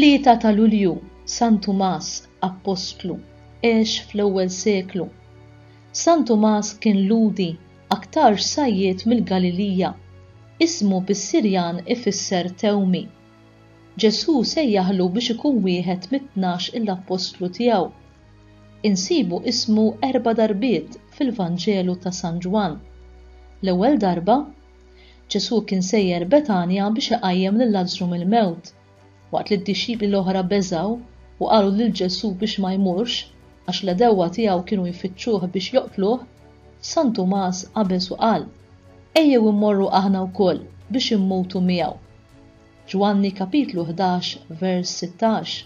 It-Tlieta ta' Lulju, San Tumas, Appostlu, għex fl-ewwel seklu. San Tumas kien Lhudi, aktarx sajjied mill-Galilija. Ismu bis-Sirjan ifisser tewmi. Ġesù sejjaħlu biex ikun wieħed mit-tnax il-appostlu tiegħu. Insibu ismu erba' darbiet fil-Vanġelu ta' San Ġwann. L-ewwel darba, Ġesù kien sejjer Betanja biex iqajjem lil Lazzru mill-mewt. Waqt li d-dixxipli l-oħra beżgħu u qalu lil Ġesù biex ma jmurx għax l-għedewwa tiegħu kienu jfittxuh biex joqtluh, San Tumas qabeż u qal, Ejjew immorru aħna wkoll biex immutu miegħu. Ġwanni kapitlu 11 vers 16.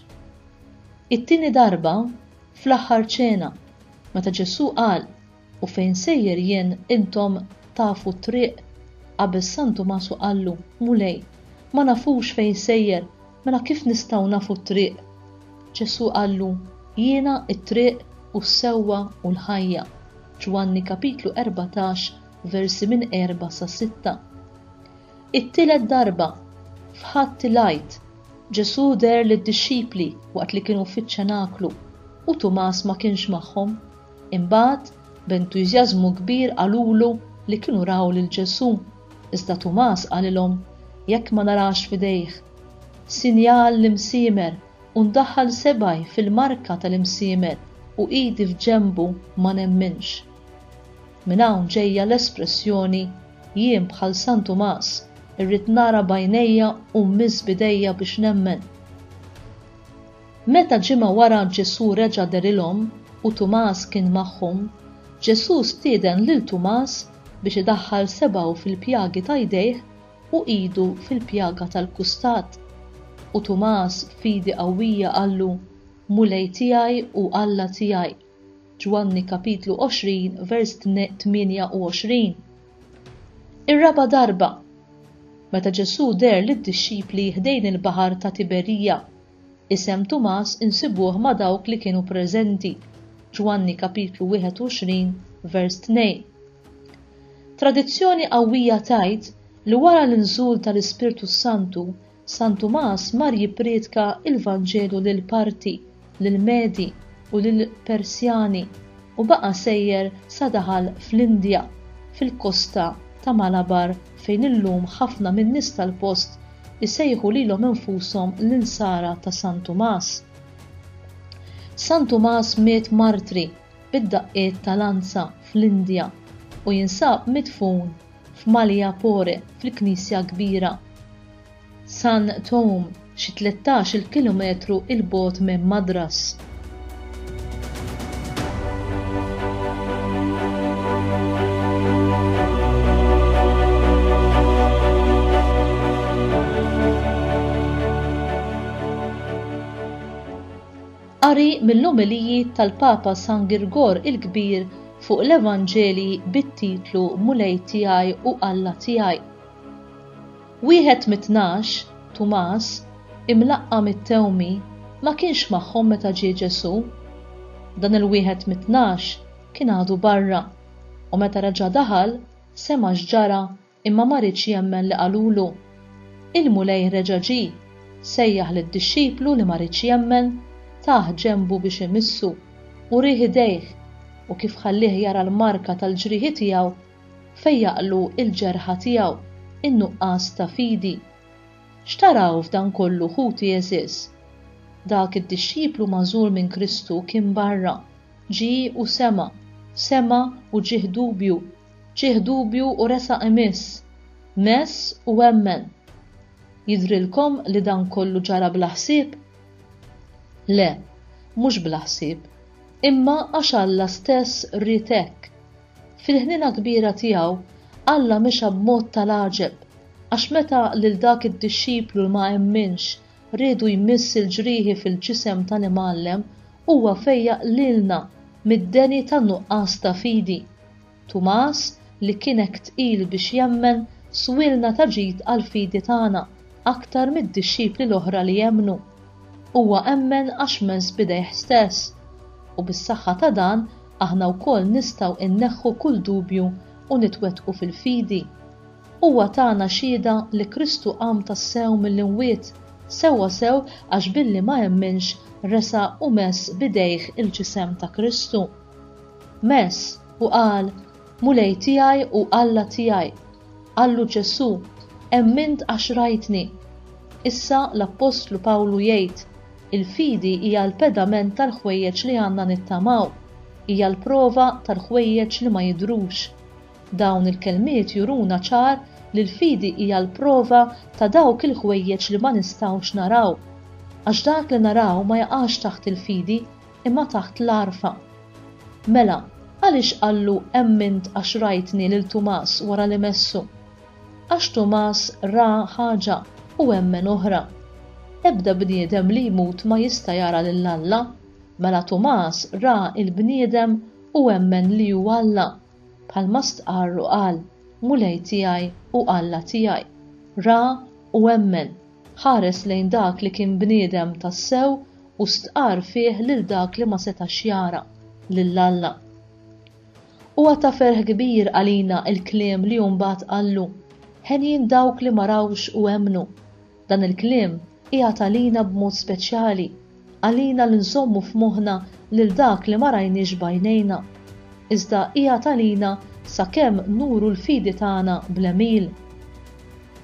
It-tieni darba, fl-aħħar ċena, meta Ġesù qal, U fejn sejjer jien intom tafu t-triq, qabeż San Tumas u qallu, Mulej, ma nafux fejn sejjer, mela kif nistgħu nafu t-triq? Ġesù qallu, Jiena t-triq u s-sewwa u l-ħajja. Ġwanni kapitlu 14 versi minn 4 sa 6. It-tielet darba, f'Ħadd il-Għid, Ġesù deher lid-dixxipli waqt li kienu fiċ-ċenaklu u Tumas ma kienx magħhom. Imbagħad, b'entużjażmu kbir qalulu li kienu raw lil Ġesù, iżda Tumas qalilhom, Jekk ma narax f'idejh sinjal l-imsiemer u ndaħħal sebgħi fil-marka tal-imsiemer u idi f'ġenbu ma nemminx. Minn hawn ġejja l-espressjoni jien bħal San Tumas, irrid nara b'għajnejja u mmiss b'idejja biex nemmen. Meta ġimgħa wara Ġesù reġa' dehrilhom u Tumas kien magħhom, Ġesù stieden lil Tumas biex idaħħal sebgħu fil-pjagi ta' jdejh u idu fil-pjaga tal-kustat. U Tumas b'fidi qawwija qallu, Mulej tiegħi u Alla tiegħi. Ġwanni kapitlu 20 vers 28. Ir-raba' darba, meta Ġesù deher lid-dixxipli ħdejn il-baħar ta' Tiberija, isem Tumas insibuh ma' dawk li kienu preżenti, Ġwanni kapitlu 21 vers 2. Tradizzjoni qawwija tgħid li wara l-inżul tal-Ispirtu s-Santu, San Tumas mar jipprietka l-Vanġelu lill-Parti, lill-Medi u lill-Persjani u baqa' sejjer sa daħal fl-Indja, fil-kosta ta' Malabar fejn illum ħafna min-nies tal-post isejħu lilhom infushom l-Insara ta' San Tumas. San Tumas miet martri bid-daqqiet ta' lanza fl-Indja u jinsab midfun f'Maliapore fil-Knisja Kbira. San Thome, xi tlettax-il kilometru 'il bogħod minn Madras. Qari mill-Omeliji tal-Papa San Girgor il-Kbir fuq l-Evanġelji bit-titlu Mulej tiegħi u Alla tiegħi. Wieħed mit-tnax, Tumas, imlaqqam it-Tewmi, ma kienx magħhom meta ġie Ġesù. Dan il-wieħed mit-tnax kien għadu barra, u meta reġa' daħal, sema' x'ġara imma ma riedx jemmen li qalulu. Il-Mulej reġa' ġie, sejjaħ lid-dixxiplu li ma riedx jemmen, tah ġenbu biex imissu, urieh idejh, u kif ħallieh jara l-marka tal-ġrieħi tiegħu, fejjaqlu l-ġerħa tiegħu, in-nuqqas ta' fidi. X'taraw f'dan kollu, ħuti għeżież? Dak id-dixxiplu magħżul minn Kristu kien barra, ġie u sema', sema' u ġieh dubju, Ġieh dubju u resaq imiss. Mess u emmen. Jidhrilkom li dan kollu ġara bla ħsieb? Le, mhux bla ħsieb, imma għax Alla stess ried hekk. Fil-ħniena kbira tiegħu, Alla mexa b'mod tal-għaġeb, għax meta lil dak id-dixxiplu li ma emminx riedu jmiss il-ġrieħi fil-ġisem tal-Imgħallem, huwa fejjaq lilna mid-deni tan-nuqqas ta' fidi. Tumas, li kien hekk tqil biex jemmen, swielna ta' ġid għall-fidi tagħna, aktar mid-dixxipli l-oħra li emmnu. Huwa emmen għax mess b'idejh stess. U bis-saħħa ta' dan aħna wkoll nistgħu nneħħu kull dubju u nitwettqu fil-fidi. Huwa tana xhieda li Kristu qam tassew mill-imwiet. Sewwasew għax billi ma emminx resaq u mess b'idejh il-ġisem ta' Kristu. Mess, u qal, Mulej tiegħi u Alla tiegħi. Qallu Ġesù, Emmint għax rajtni. Issa l-appostlu Pawlu jgħid, Il-fidi hija l-pedament tal-ħwejjeġ li għandna nittamaw, hija l-prova tal-ħwejjeġ li ma jidhrux. Dawn il-kelmiet juruna ċar li l-fidi hija l-prova ta' dawk il-ħwejjeġ li ma nistgħux naraw. Għax dak li naraw ma jaqax taħt il-fidi, imma taħt l-għarfa. Mela, għaliex qallu emmint għax rajtni lil Tumas wara li messu? Għax Tumas ra ħaġa u emmen oħra. Ebda bniedem li jmut ma jista' jara lil Alla. Mela Tumas ra l-bniedem u emmen li hu Alla, bħalma stqarr u qal, Mulej tiegħi u Alla tiegħi. Ra u emmen, ħares lejn dak li kien bniedem tassew u stqarr fih lil dak li ma setax jara, lil Alla. Huwa ta' ferħ kbir għalina l-kliem li mbagħad qallu, Henjin dawk li ma rawx u emmnu. Dan il-kliem qiegħed għalina b'mod speċjali, għalina li nżommu f'moħħna lil dak li ma rajniex b'għajnejna. Iżda qiegħed għalina sakemm nuru l-fidi tagħna bl-għemil.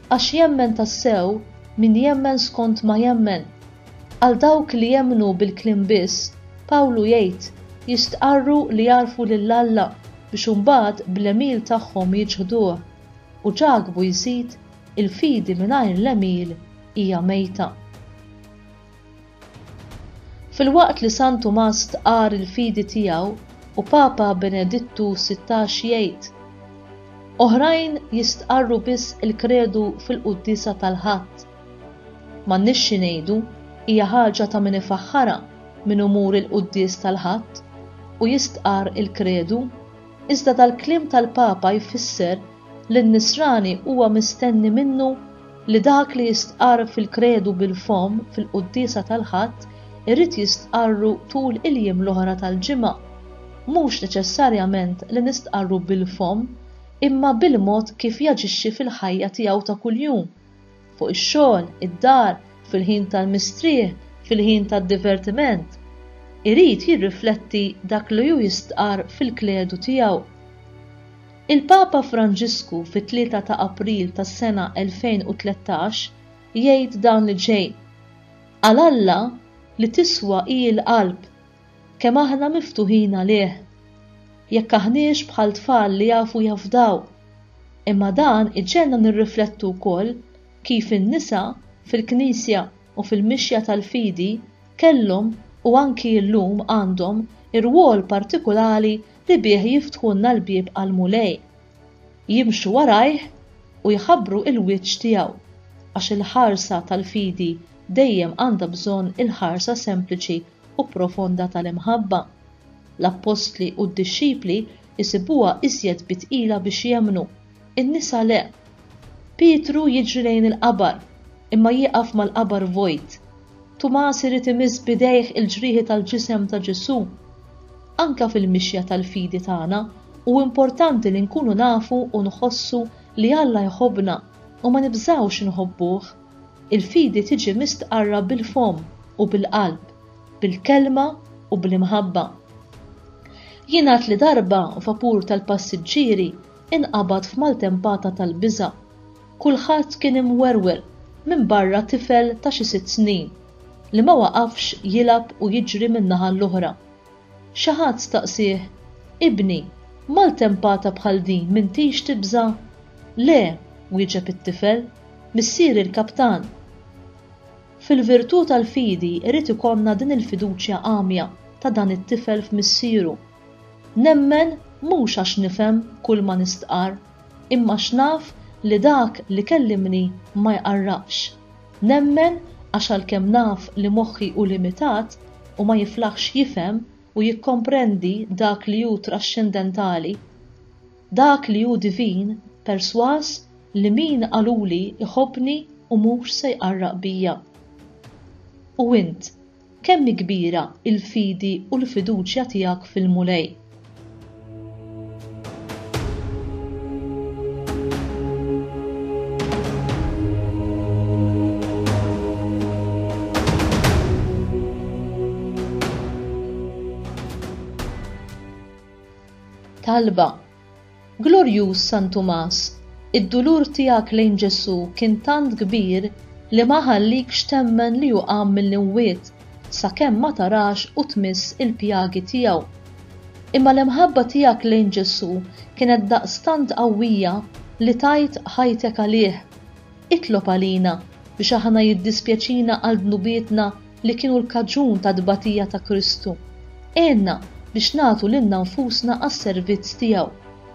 Għax jemmen tassew min jemmen skont ma jemmen. Għal dawk li jemmnu bil-kliem biss, Pawlu jgħid, jistqarru li jagħrfu lil Alla biex imbagħad bl-għemil tagħhom jiċħduh. U Ġakbu jżid, Il-fidi mingħajr l-għemil hija mejta. Filwaqt li San Tumas stqarr il-fidi tiegħu u Papa Benedittu 16 jgħid, Oħrajn jistqarru biss il-kredu fil-quddiesa tal-Ħadd. M'għandniex xi ngħidu, hija ħaġa ta' min ifaħħarha min imur il-quddies tal-Ħadd u jistqarr il-kredu, iżda dal-kliem tal-Papa jfisser li n-Nisrani huwa mistenni minnu li dak li jistqarr fil-Kredu bil-fomm fil-quddiesa tal-Ħadd irid jistqarru tul il-jiem l-oħra tal-ġimgħa. Mhux neċessarjament li nistqarru bil-fomm imma bil-mod kif jaġixxi fil-ħajja tiegħu ta' kuljum, fuq ix-xogħol, id-dar, fil-ħin tal-mistrieħ, fil-ħin tad-divertiment. Irid jirrifletti dak li hu jistqarr fil-kledu tiegħu. Il-Papa Franġisku fit-3 ta' April tas-sena 2013 jgħid dan li ġej, Għal Alla li tiswa hi l-qalb, kemm aħna miftuħin għalih. Jekk aħniex bħal tfal li jafu jafdaw. Imma dan iġegħelna nirriflettu wkoll kif in-nisa fil-Knisja u fil-mixja tal-fidi kellhom u anki llum għandhom irwol partikulari li bih jiftħulna l-bieb għall-Mulej. Jimxu warajh u jħabbru il-wiċċ tiegħu, għax il-ħarsa tal-fidi dejjem għandha bżonn il-ħarsa sempliċi u profonda tal-imħabba. L-appostli u d-dixxipli jsibuha iżjed bi tqila biex jemmnu, in-nisa le. Pietru jiġri lejn il-qabar, imma jieqaf mal-qabar vojt. Tumas irid imiss b'idejh il-ġrieħi tal-ġisem ta' Ġesù. Anke fil-mixja tal-fidi tagħna, hu importanti li nkunu nafu u nħossu li Alla jħobbna u ma nibżgħux inħobbuh. Il-fidi tiġi mistqarra bil-fomm u bil-qalb, bil-kelma u bl-imħabba. Jingħad li darba vapur tal-passiġġieri inqabad f'maltempata tal-biża'. Kulħadd kien imwerwer minbarra tifel ta' xi sitt snin li ma waqafx jilgħab u jiġri minn naħa għall-oħra. Xi ħadd staqsieh, Ibni, maltempata bħal din m'intix tibża'? Le, wieġeb it-tifel, missieri l-kaptan. Fil-virtù tal-fidi jrid ikollna din il-fiduċja għamja ta' dan it-tifel f'missieru. Nemmen mhux għax nifhem kulma nistqarr, imma għax naf li dak li kellimni ma jqarraqx. Nemmen għax għalkemm naf li moħħi hu limitat u ma jiflaħx jifhem u jikkomprendi dak li hu traxxendentali, dak li hu divin, persważ li min qaluli jħobbni u mhux se jqarraq bija. U int, Kemm hi kbira l-fidi u l-fiduċja tiegħek fil-Mulej? Talba, Glorjuż San Tumas, id-dulur tiegħek lejn Ġesù kien tant kbir li ma ħallikx temmen li hu qam mill-imwiet sakemm ma tarax u tmiss il-pjagi tiegħu. Imma l-imħabba tiegħek lejn Ġesù kienet daqstant qawwija li tajt ħajtek għalih. Itlob għalina biex aħna jiddispjaċina għal dnubietna li kienu l-kaġun tat-tbatija ta' Kristu. Għinna biex nagħtu lilna nfusna għas-servizz tiegħu,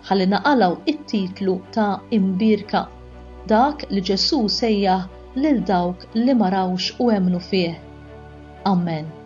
ħalli naqalgħu t-titlu ta' imbierka, dak li Ġesù sejjaħ lil dawk li ma rawx u emmnu fih. Ammen.